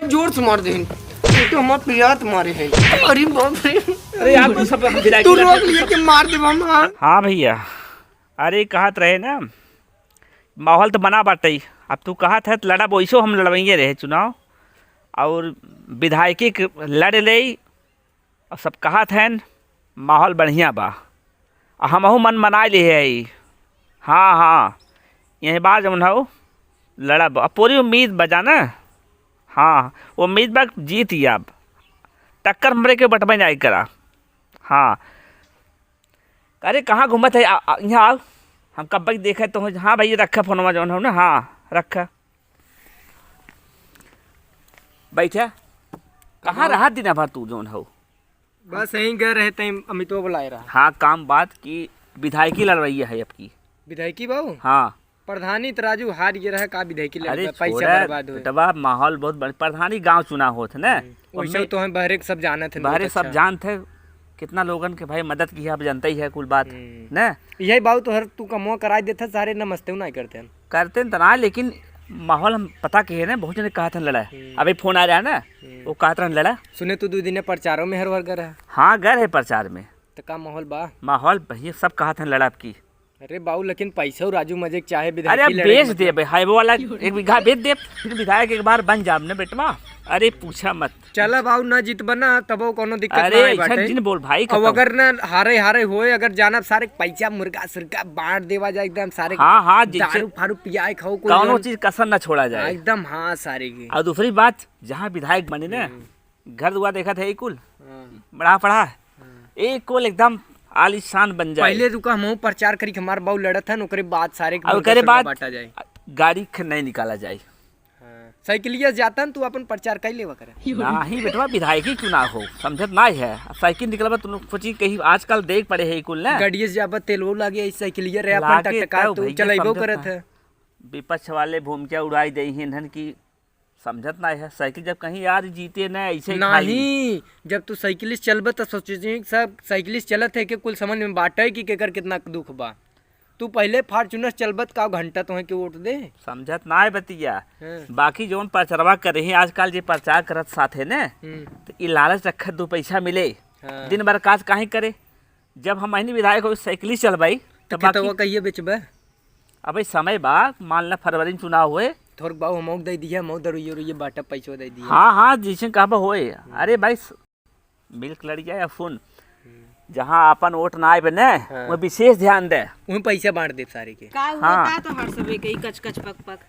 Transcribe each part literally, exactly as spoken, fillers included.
जोर से मार देहिन। ये तो हमार पिरात मारे है। अरे बाप रे। अरे यार, तू सब हम विदाई तू कर रोक लेते। लिए कि मार देबा हम, हाँ। हाँ भैया, अरे कहत रहे ना, माहौल तो बना बाटइ। अब तू कहत है तो लड़ब, वैसो हम लड़वइये रहे चुनाव, और विधायकी के लड़ लेइ, और सब कहत हैं माहौल बढ़िया बा, आ हमहू मन मनाइ लिहे हई। हाँ, हाँ, यही बार जौन हौ लड़ब, अब पूरी उम्मीद बा जाना। हाँ, उम्मीद बा जीत ही अब, टक्कर हमरे के बटबे नाहीं करा। हाँ, अरे कहाँ घूमत है? आ, आ, यहाँ आओ, हम कब तक देखे तो। हाँ भैया, रखा फोनवा जौन हौ ना, हाँ रखा। बैठा। कहाँ हाँ। रहा दिन भर तू जौन हौ? बस यहीं गए रहे तहीं, अमितवा बुलाए रहा। हाँ, काम बात की विधायकी लड़वैया है अब की। विधायकी बाबू? हाँ। प्रधानी तो राजू हार गए रहा, का विधायकी अरे लड़वैया, पैसा छोड़ा, बर्बाद हुए। बेटवा, माहौल बहुत बड़-, प्रधानी गाँव चुनाव होत है ना। हम्म। वैसे ओमे तो हम बहरे के सब जानत हैं, बहरे बहुत सब अच्छा। जानत है, कितना लोगन के भाई मदद की है, आप जानते ही है कुल बात, हम्म। ना? यही बाबू तो हर तू कमवा कराई देत है, सारे नमस्ते ना करते हैं। करते हैं तो ना, लेकिन माहौल हम पता किहे ना, बहुत जने कहत हैं लड़ा। हम्म। अभी फोन आ रहा है ना, हम्म। वो कहत रहन लड़ा। सुने तू दो दिन प्रचारों में हर वर्ग रहा। हाँ, गए रहे प्रचार में। तो का माहौल बा? माहौल भैया सब कहत हैं लड़ा आपकी। अरे बाबू, लेकिन पैसा राजू मजे के चाहे अरे विधायकी अब लड़े के बेच मतलब। देबे, हाइवे वाला एक बीघा बेच देब, फिर विधायक एक बार बन जाब ना बेटवा। अरे पूछा मत। चला बाबू, ना जीतबा ना, तबो कोनो दिक्कत अरे ना है ऐसा बाटे। जिन बोल भाई, अब खत्म। अगर ना हारे हारे होए, अगर जानब सारे पैसा मुर्गा सुर्गा बांट देवा जाए एकदम सारे। हाँ, हाँ, जैसे दारू फारू पियाए खाओ, कोई कौनो जौन चीज कसर ना छोड़ा हाँ, जाए। एकदम हाँ, सारे की। और दूसरी बात, जहाँ विधायक बने ना, हम्म। घर दुआर देखत है, ई कुल हाँ। बड़ा पड़ा है। हाँ। ई कुल एकदम आलीशान बन जाए। पहले रुका, हमहू प्रचार करी कि हमार बाऊ लड़त हन, ओकरे बाद सारे के और मुर्गा ओकरे सुर्गा बाद बांटा जाए। गाड़ी ख-, नहीं निकाला जाए। हाँ। साइकिलिया जाता न, तू अपन प्रचार कर लेवा करे। नाही बेटवा, विधायकी चुनाव हो, समझत नाही है। अब साइकिल निकलबा, तुम लोग सोची कहीं आजकल देख पड़े है ई कुल ना। गाड़िए से जाबा, तेलवो लागे, ई साइकिलिया रहे अपन लागे टकटका, तब तू भैया चलाइबो समझत करत ना। है। विपक्ष वाले भूमिका उड़ाई दे ही इन्हन की समझत ना है, साइकिल जब कहीं यार जीते ना, ऐसे ही खाली। नहीं, जब तू साइकिलिस्ट चलबे त सोचे जी सब साइकिलिस्ट चलत है कि कुल समझ में बाटे कि केकर कितना दुख बा। तू पहले Fortuner चलबे त का घंटा तोहे के वोट दे? समझत ना है बतिया। हाँ। बाकी जौन प्रचारवा करे हैं आजकल जे प्रचार करत साथ है ना, हम्म। तो ई लालच रखे दो पैसा मिले। हाँ। दिन भर काज काहे करे? जब हम अहिनी विधायक हो साइकिलिस्ट चलबाई, तो तो बाकी खेतवा कहिए बेचबे? अबे समय बा, मान ला फरवरी में चुनाव होए। थोर बाऊ हमहू के दे दिया, हमहू दरुइये उरुइये बाटा पैसो दे दिया। हाँ, हाँ, जैसे कहबा होए। अरे भाई, स-, मिल्क लड़िया या सुन, जहाँ आपन वोट ना आए बने, हाँ। वो विशेष ध्यान दे। वहीं पैसा बांट दे सारे के। का हुआ हाँ। का तोहार सबे के ई कच कच पक पक?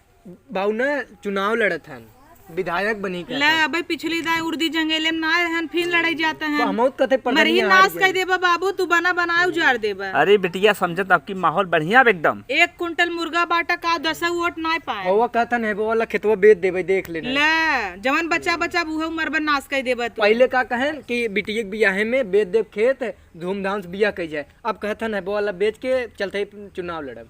बाऊ ना चुनाव लड़त हन, विधायक बनी का ले, था। अबे पिछली दाई उर्दी जंगेले में ना रहन, फिर लड़ाई जाता है। तो हमहू तो कहते प्रधानी मरही हार नाश गए। कर देबा बाबू, तू बना बनाए उजाड़ देबा। अरे बिटिया, समझत आपकी माहौल बढ़िया बा एकदम। एक कुंटल मुर्गा बाटा का दस वोट ना पाए। हवा कहता नहीं, वो वाला खेतवा बेच देबे, देख लेना। ले, जवन बचा बचा उहे मरबा नाश कर देबा तू। पहले का कहें कि बिटिया के बियाहे में बेच देब खेत, धूमधाम से बियाह कई जाए। अब कहता नहीं, वो वाला बेच के चलते ही चुनाव लड़ब।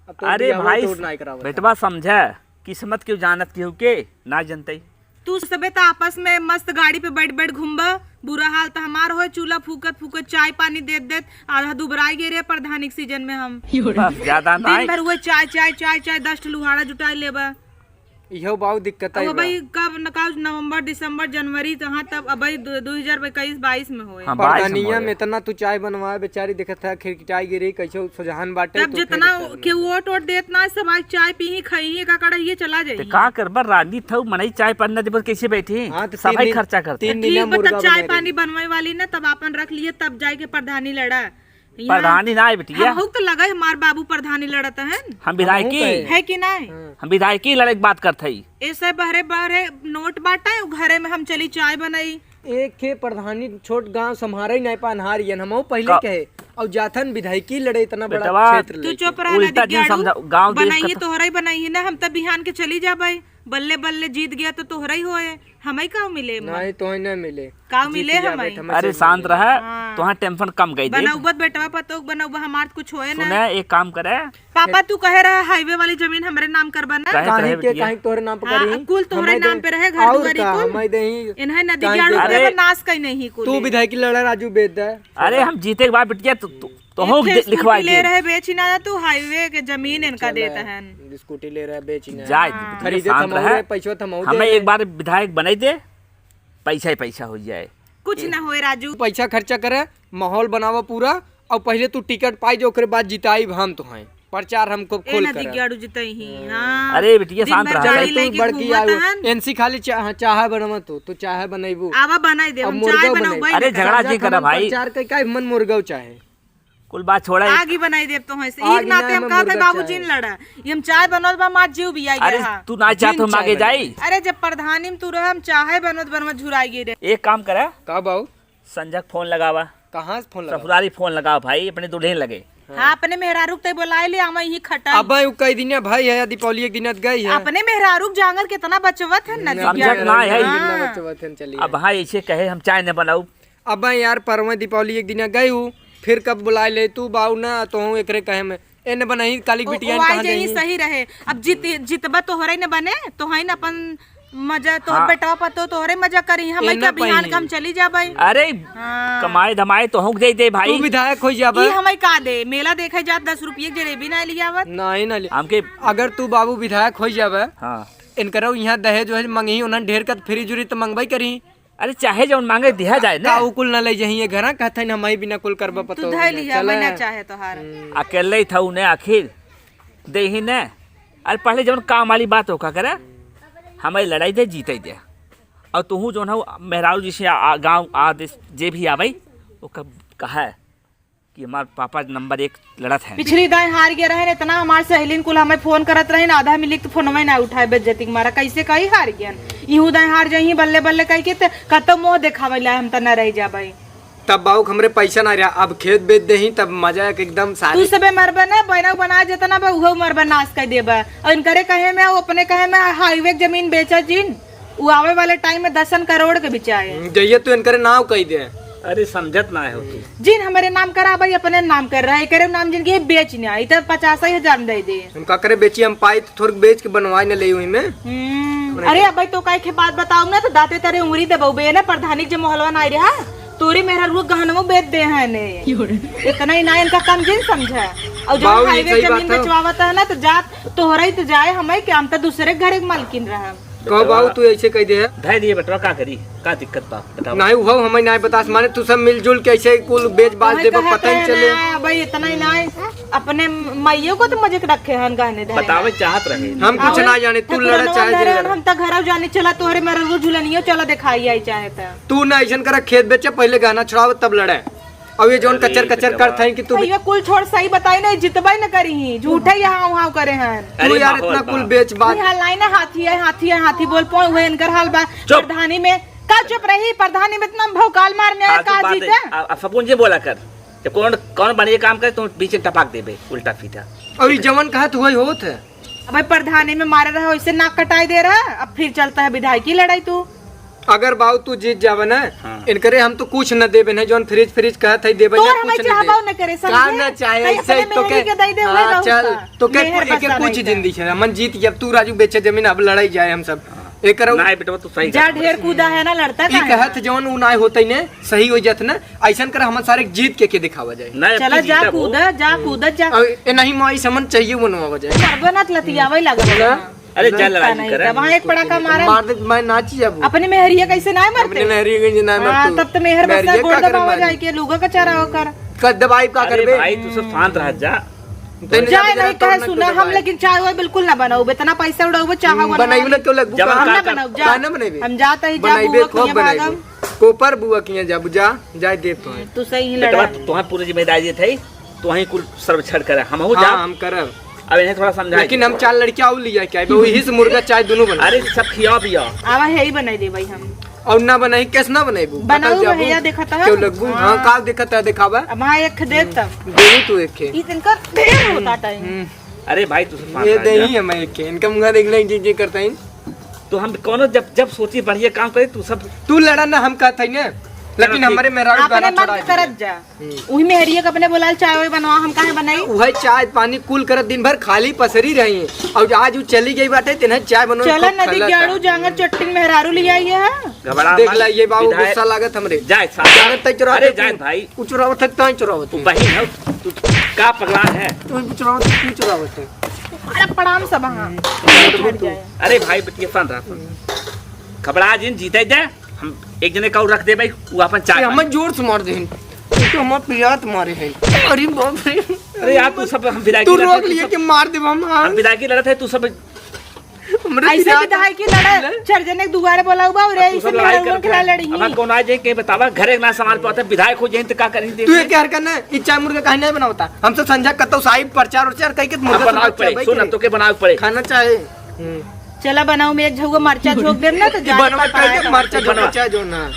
अब तो अरे बियाहवा भाई, तोड़ नाई करावत है। बेटवा समझे, किस्मत क्यों जानत केहू के, ना जनतई। तू सबे त आपस में मस्त गाड़ी पे बैठ बैठ घूमबा, बुरा हाल त हमार होए, चूल्हा फूकत फूकत चाय पानी देत देत आधा दुबराई गए रहे प्रधानी के सीजन में हम। बस, ज्यादा दिन नाई। भर हुए चाय, चाय, चाय, चाय, दस ठो लुहाड़ा जुटाई लेबा। इहो बहुत दिक्कत अब है भाई, बा। कब न, कब नवंबर, दिसंबर, जनवरी, तो हाँ, तब अब भाई दो, दो हजार इक्कीस बाईस में होए। हाँ, बाईस में प्रधानिया होए। में इतना तू चाय बनवाए, बेचारी देखत है, खिरकिटाई गिरी, कैसे सुजहान बाटे, तब तो जितना फिर के वोट वोट देत ना, सब आज चाय पी ही, खाई ही, का कड़ा ये चला जाई। ते का करबा, रानी थऊ, मनई चाय पानी ना देबो, कैसे बैठी? हाँ, तो सबाई तीन दिन, खर्चा करते। तीन दिन ठीक बा, मुर्गा तब चाय बनाए पानी रही। बनवाए वाली ना, तब आपन रख लिए, तब जाए के प्रधानी लड़ा। यहाँ प्रधानी ना है बिटिया। हमहू तो लगा है, हमार बाबू प्रधानी लड़त हैं। हम विधायकी। हमहू कहे। है कि नहीं? हाँ। हम विधायकी लड़े के बात करत हई। ऐसे बहरे बहरे नोट बांटे, घरे में हम चली चाय बनाई। एक खे प्रधानी छोट गांव संभारे ही नहीं पा, अनहार ये हमहू पहले का- कहे। और जाथन विधायकी लड़े इतना बड़ा बेटवा, क्षेत्र तू लेके। चुप रह, उल्टा नदी जिन गाड़ू। समझा, गांव देश बनाइए का तो तोहरा ही बनाई है ना, हम तब बिहान के चली जाबे। बल्ले बल्ले जीत गया तो तोहरा ही होए। हमई काव मिले एमा? नहीं, तोहे ना मिले। काव जीत मिले जाबे हमई? त हमई अरे सब शांत मिले। रहे, हाँ। तोहार tension कम कई दे। बनौबत बेटवा पतोह बनौबा, हमार त कुछ होए ना। सुने, एक काम करे। पापा, तू कहे रहा highway वाली जमीन हमरे नाम करबा ना? कहे काहे रहे के, बिटिया? काहे तोहरे नाम पे हाँ, करी? कुल तोहरे हमई नाम दे, पे रहे, घर और दुआरी का, कुल। हमई देही, इन्हें नदी काहे गाड़ू दे? के अरे, नाश कई नहीं कुल। तू विधायकी लड़ा राजू बेच दे। अरे, हम जीते के बाद बिटिया, तू, तू, तो हम एक ठे दे-, लिखवाई स्कूटी ले दे। रहे, बेची ना तू, हाईवे के जमीन इनका चल देत है। हन। स्कूटी ले रहे, बेची ना। जाए दे, हाँ। खरीदे शांत थमाऊ रहे। रे, पैसवा थमाऊ हम दे। एक बार विधायक बनाई दे, पैसा ही पैसा हो जाए। कुछ ए। ना होए राजू। पैसा खर्चा करे, माहौल बनावा पूरा, और पहले तू टिकट पाई जो, ओकरे बाद जिताई हम तो हैं। प्रचार हम खूब ए खोल ना करे। दिग्गाड़ू जितई ही, हाँ। हाँ। अरे बिटिया, दिन शांत भर रहा। गाड़ी तू लेके बड़की घूमत आयो। हन। एनसी खाली चा-, हाँ, चाहे बनवा तू, तू चाहे बनैबू। आवा बनाई दे, अब हम मुर्गा चाय बनाई। बनाऊ, अरे झगड़ा जी करा भाई। प्रचार के काहे मन मुर्गा चाहे? कुल बात छोड़ा। आगी बनाई देब तो है से। आगी एक नाते ना, हम हम कहत है मुर्गा बाबू चाहे। जिन लड़ा। ये हम चाय बनल बा, मार जीव भी आई अरे गया। तू ना चाहत जिन हम आगे चाहे जाई। अरे जब प्रधानी में तू रहे, हम चाहे बनत बनत झुराई गई रे। एक काम करा। का बाऊ? संझक फोन लगावा। कहाँ से फोन लगावा? ससुरारी फोन लगावा भाई, अपने दुल्हन लगे। हाँ, अपने मेहरारू के बोलाए ले, आवा यहीं खटाई। अब उ कई दिन भाई है, दीपावली एक दिन गई है। अपने मेहरारू के जांगर कितना बचवत है ना, समझत ना है। हाँ। कितना बचवत है, चलिए। अब भाई ऐसे कहे हम चाय न बनाऊ। अब यार परवे दीपावली एक दिन गई हूँ, फिर कब बुलाए ले तू बाऊ ना, तो हूँ एकरे कहे में। एने बनाई काली ओ, बिटिया ओ, आई कहाँ जाई, जाई? सही रहे। अब जीत, जीतबा तोहरे न बने, तोहई न अपन मजा, तोहर हाँ। बेटवा पतो तोहरे मजा करी, हम एने का बिहान पही। का हम चली जाबे। अरे, हाँ। कमाए धमाए तो होंक दे दे भाई। तू विधायक हो जाबे। ई हमें का दे, मेला देखे जात दस रुपये के जलेबी ना लियावत। नहीं ना लिया। हमके अगर तू बाबू विधायक हो जाबे, हाँ। इनकरो यहाँ दहेज वहेज मंगही, उन्हन ढेर का फ्रिज उरिज तो मंगबे करी। अरे चाहे जौन मांगे दिहा जाए ना। का उ कुल ना ले जही ये घरा, कहते हैं हम ही बिना कुल करबा पतो तू धै लिया, चला। मैं ना चाहे तोहार। हम्म। अकेले ही था उन्हें आखिर दे ही ने। अरे पहले जौन काम वाली बात होका करे, हमारी लड़ाई दे जीते दे। और तू जौन हो मेहरारू जिसे आ, आ, गाँव आ देश जे भी आवे, वो कब कहा है कि हमार पापा नंबर एक लड़त है। पिछली दाई हार गए रहे, इतना हमार सहेलीन कुल हमें फोन करत रहे, आधा मिली तो फोनवे ना उठाए, बेइज्जती के मारा। कैसे कही हार गए? इहू दाई हार जाई, बल्ले बल्ले कह के त कतौ मुंह देखावे ला हम त न रह जाबे। तब बाबू हमरे पैसा ना रहा, अब खेत बेच देही, तब मजा एक एकदम तू सारी। सबे मरबे ना, बहना बना जेतना बा, उहो मरबे नाश कर देबे। और इनकरे कहे में, वो अपने कहे में हाईवे के जमीन बेचा जिन, उ आवे वाले टाइम में दसन करोड़ के बिचाए। हम्म, जइया तू इनकरे नाव कही दे। अरे समझत ना हो तू। जिन हमारे नाम करा भाई, अपने नाम कर रहा है, करे नाम जिनके बेच ना, इधर पचास हजार दे दे। हम का करे बेची, हम पाई तो थोड़क बेच के बनवाए न ले हुई में। हम्म, अरे अब भाई तो काहे के बात बताओ ना, तो दाते तेरे उंगली दबाओ बे ना, प्रधानिक जे मोहलवा ना रहा, तोरी मेहरा रुआ गहनमो बेच दे हैं ने। इतना ही ना इनका कम जिन समझा। और जो बाबू, ये हाईवे सही जमीन बात है। बेचवावत है ना, तो जा, तोहरा ही तो जाए, हमें क्या, हम तो दूसरे के घरे के मालकिन रहा। कहो बाबू, तू ऐसे कह दे है। धै दिए बेटवा, का करी, का दिक्कत बा, बताओ। नहीं, वो हमें नहीं बतास, माने तू सब मिलजुल के ऐसे कुल बेच बाच वही देबो, कहत पता ही है चले। ना, भाई, इतना ही ना है। अपने माइयों को तो मजे के रखे हैं गहने धरे बतावे हैं। चाहत रहे। हम कुछ अरे, ना जाने, तू ठकुरनवा लड़ा चाहे जे धरे हैं, लड़ा। हम तो घर जाने चला, तोहरे मेरे वो झुलनियो चला दिखाई आई चाहे तो। तू ना ऐसन करा, खेत बेचे, पहले गहना छुड़ाओ, तब लड़े। अब ये जौन अरे कचर कचर बेटवा। करत हैं कि तू अरे, ये कुल छोड़, सही बताई नहीं, जितबे न करी ही, झूठे यहाँ वहाँ करे हैं। अरे तू यार माहौल इतना बा। कुल बेच बात। यहाँ लाई ना, हाथी है, हाथी है, हाथी बोल पाओ, वह इनकर हाल बा। चुप। प्रधानी में का चुप रही, प्रधानी में इतना भौकाल मारने आया, फालतू का बात है। जीते? आ, आ, फपून जी बोला कर, जब कौन, कौन बढ़िया काम करे, तुम बीच में टपाक देबे, उल्टा सीधा। और ये जवन कहा तू वही होत है। अब भाई प्रधानी में मारे रहा, वैसे नाक कटाई दे रहा, अब फिर चलता है विधायकी लड़ाई तू। अगर बाऊ तू जीत जावे ना, हाँ। इनकरे हम तो कुछ न देबे ना, जौन फ्रिज फ्रिज कहत है देबे तोर ना, हमें कुछ न चाहबा देबे। न करे, का समझे? ना चाहे, कहीं ऐसे अपने तो मेहरी के, के दे दे, हाँ, वही चल, रहूँगा। तो के, मेहर एके बसा कुछ नहीं जिंदगी है, मन जीत, जब तू राजू बेचे जमीन, अब लड़ाई जाए हम सब। एकर ना बेटवा, तू सही जा, कहत ढेर है। कूदा है ना, लड़ता ई का है? कहत जौन उ ना होते ने, सही हो जात ना, ऐसन कर हमन सारे जीत के, के दिखावा जाए। ना, अब चला तू जा, जीता हो। कूदा, जा, कूदा, जा। अब ए नहीं माई समन चाहिए बनवावा जाए। करबे ना, त लतियावे लागल ना। बा। अरे, जा लड़ाई नहीं करे। तब वहाँ एक पड़ाका मारा। मार दे, मैं नाची जाबू। अपने मेहरिया कैसे ना मरते? अपने मेहरिया कैसे ना हाँ, मरतू? तब तो मेहर बस्ता मेहरिया गोड़ का करे दबावा मारी? जाए के, लूगा का चारा ओकर। कर दबाई का अरे करबे? भाई, तू सब शांत रह जा। तैने जाए जाबे नहीं जरा कहे तोड़ ना सुना, के हम दबाई। लेकिन चाय वाय बिल्कुल ना बनाऊ, इतना पैसा उड़ाऊ, चाह हम्म, वाह बनाई ना। ना क्यों लगबू? जब का हम ना का बनाऊ, जा। का ना बनेबे? हम जाता ही जा, बनाइबे, बुआ खूब किया बनाइबे। मांगम। कोपर बुआ किया जाबू, जा, जाए देब तो है। तू सही ही बेटवा, लड़ा। तोहार पूरी जिम्मेदारी देत है, तोही कुल सर्वेक्षण करे, हमहू हाँ, जाब। हम करब। अब इन्हें थोड़ा समझाई लेकिन दे। हम चार लड़कियाँ और लिया क्या? वही से मुर्गा चाय दोनों बना। अरे, सब खिया पिया। आवा है ही बनाई दे भाई हम। और ना बनाई, कैसे ना बनाई? बनाऊ बताओ जाबू। भैया, देखा था। क्यों लगबू? हाँ। हाँ, का देखा था, दिखावा। अब हाँ, एक दे तब। दे ही तू एक खे। ई तिनका ढेर होता टाइम। हम्म। अरे भाई, तू सब ये शांत रह दे जा। ही है, मैं एक खे। इनका मुंगा देख ले, जी, जी करता है। तो हम कौनो जब, जब सोची बढ़िया काम करे, तू सब तू लड़ा ना, हम कहत है ना, लेकिन ठीक। हमारे मेहरारू अपने गाना मन छोड़ा के दे। करत जा। हम्म। उही मेहरिया के अपने बोलाल चाय वाय बनवा, हम काहे बनाई? उहे चाय पानी कुल करत दिन भर खाली पसरी रही है। और आज उ चली गई बाटे, तेने चाय बनवा चला खूब नदी खलत के आड़ू है। जांगर चट्टिन मेहरारू ले आई है। घबरा देख मत। ला, ये बाबू विधायक गुस्सा लागत हमरे। जाए साहब। जागत तय चुरावत अरे है जाए तू। भाई। उ चुरावत है, ताई चुरावत तू है। बहिन हो, तू का पगला है? तू भी चुरावत है, तू चुरावत है। अरे प्रणाम सब हाँ। तू। अरे भाई, बतिया सन रहा सन। घबरा जिन, जीते जा। हम एक जने का और रख दे भाई, वो अपन चाय ये हमें पानी। जोर से मार देहिन। ये तो हमार पिरात मारे हैं। अरे बाप रे। अरे यार, तू सब हम विधायकी तू लड़त रोक है, तू लिए सब कि मार देब हम, हाँ। हम विधायकी लड़त है, तू सब हमरे ऐसे पिरात विधायकी लड़े, ले। चार जने के दुआरे बोलाऊ बा और अब तू ऐसे सब लड़ाई लड़ाई कर खिला लड़ी। अब कौन आ जाए, के बतावा, घरे ना सामान पे आता, विधायक हो जाए तो का करेंगे? तू ये क्या हरकत ना, ई चाय मुर्गा काहे नहीं बनावता? हम सब संझा कत्तो साहिब प्रचार उरचार कह के अब मुर्गा बनावे संभाल पड़े, चबाई सुन, करे। अब तो के बनावे पड़े। खाना चाहे। हम्म। चला बनाऊ में एक झउआ मरचा झोंक देब ना तो ई जाने बनवा का कह पड़ाए के तो। मरचा झोंक बनवा। चाहे जो ना।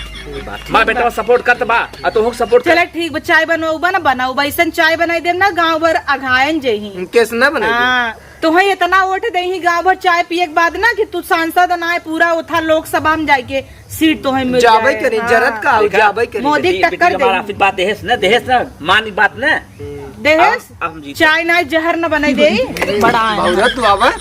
माँ बेटा सपोर्ट करत बा, आ तो हम सपोर्ट कर। चला ठीक बा, चाय बनवाऊ बा ना, बनाऊ बा, ऐसन चाय बनाई देब ना, गाँव भर अघायन जही। केस ना बनाई दे। हाँ, तोहे इतना वोट देही गाँव भर चाय पिए के बाद ना कि तू सांसद ना है, पूरा उठा लोकसभा में जाके सीट तोहे मिल जाबे जाए। करी, हाँ। जरत का हो, देखा? जाबे करी। मोदी बेटी, टक्कर बेटी हमारा दे। आफिस बात देहेस ना, देहेस ना, मान की बात ना। देहेस, अब, अब हम जीते। चाय ना जहर ना बनाई दे। बड़ा है। बहुरा तू आवा।